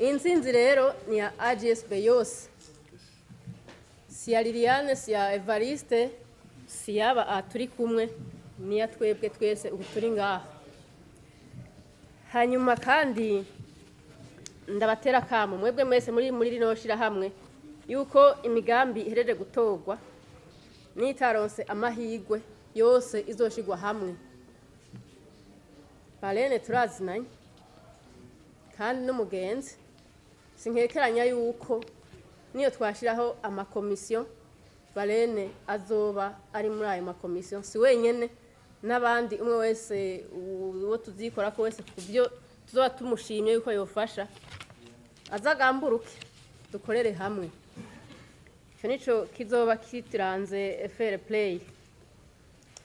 Intsinzi rero ni ya AGSB yose, si ya Liliane, si ya Evariste, si yaba aha turi kumwe, ni ya twebwe twese ubu turi ngaha. Hanyuma kandi ndabatera akamo mwebwe mwese muri rino shirahamwe yuko imigambi ihereje gutorwa nitaronse amahirwe yose izoshirwa hamwe. Barene turazinanye kandi n'umugenzi, sinkekeranya yuko niyo twashiraho amakomisiyo Barene azoba ari muri ayo makomisiyo, si wenyene n'abandi, umwe wese uwo tuzikora ko wese kubyo tuzoba tumushimye yuko yofasha azagamburuke dukorere hamwe. Ico nico kizoba kitiranze fair play.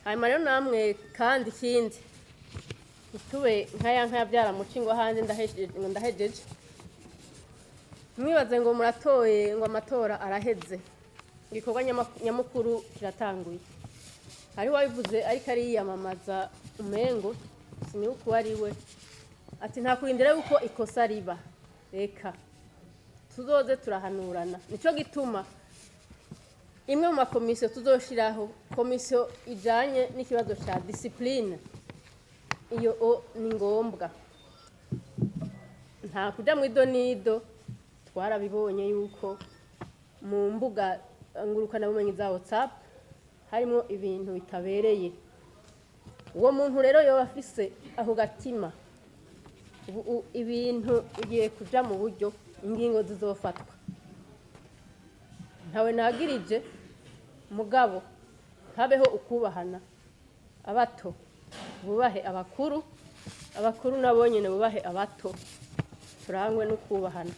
Hanyuma rero namwe kandi ikindi, ntitube nkaya nkayavyara muci ngo hanze ndahejeje, mwibaze ngo muratoye ngo amatora araheze, igikorwa nyamukuru kiratanguye. Hariho uwabivuze ariko ariyamamaza umengo sinibuka uwo ari we, ati nta kurindira yuko ikosa riba, reka tuzoze turahanurana. Nico gituma imwe mu makomisiyo tuzoshiraho komisiyo ijanye n'ikibazo ca discipline, iyo o ni ngombwa, nta kuja mw'idonido. Twarabibonye yuko mu mbuga ngurukanabumenyi za WhatsApp harimo ibintu bitabereye. Uwo muntu rero yoba afise ako gatima, ubu ibintu bigiye kuja mu buryo, ingingo zizofatwa. Ntawe nagirije, mugabo habeho ukubahana, abato bubahe abakuru, abakuru nabo nyene bubahe abato, turangwe no kubahana.